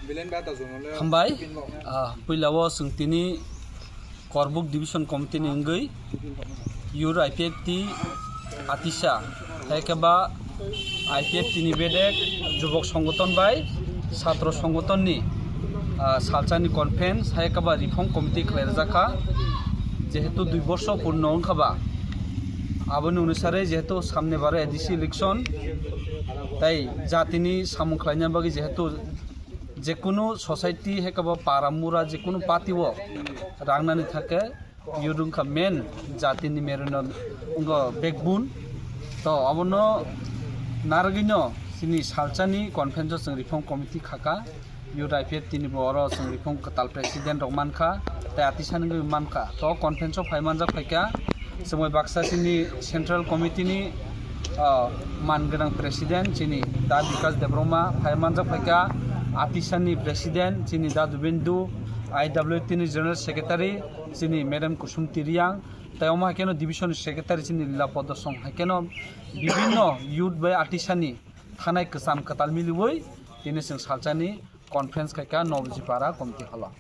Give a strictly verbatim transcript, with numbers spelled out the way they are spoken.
Hambai, ah, puila o chwng tini Korbuk Division Committee ni wngwi Youth I P F T Atisa, hai khe ba I P F T ni bedek jubok songoton bai satro songoton ni, ah, salsa ni conference, hai khe ba reform committee khlai rwjak kha. Jehetu dui borsho purno wngkha ba, aboni onusare jehetu samne baro A D C election, tai jatini samung khlaina bagwi jehetu jekunu society hai khe ba para mura jekunu party o rangnani thake youth wngkha main jatini merino wngkha backbone. To abono narwgwino chini salsani conference o chwng reform committee khaka. Youth I P F T ni bo oro chwng reform kwtal president rok mankha, tei atisani wngwi mankha. To conference o phai manjak phaikha chwngbai baksa chini central committee ni, ah, man gwnang president chini Da Bikas Debbarma, phai manjak phaikha atisani president chini Da Dubendu, I W T ni general secretary chini madam Kusum Tiriang, tei omo hai kheno division secretary chini Lila Podo Song, hai kheno bibinno youth bai atisani thanai kwcham kwtal miliwi tini chwng salsani conference khaikha Nobjipara committee hall o.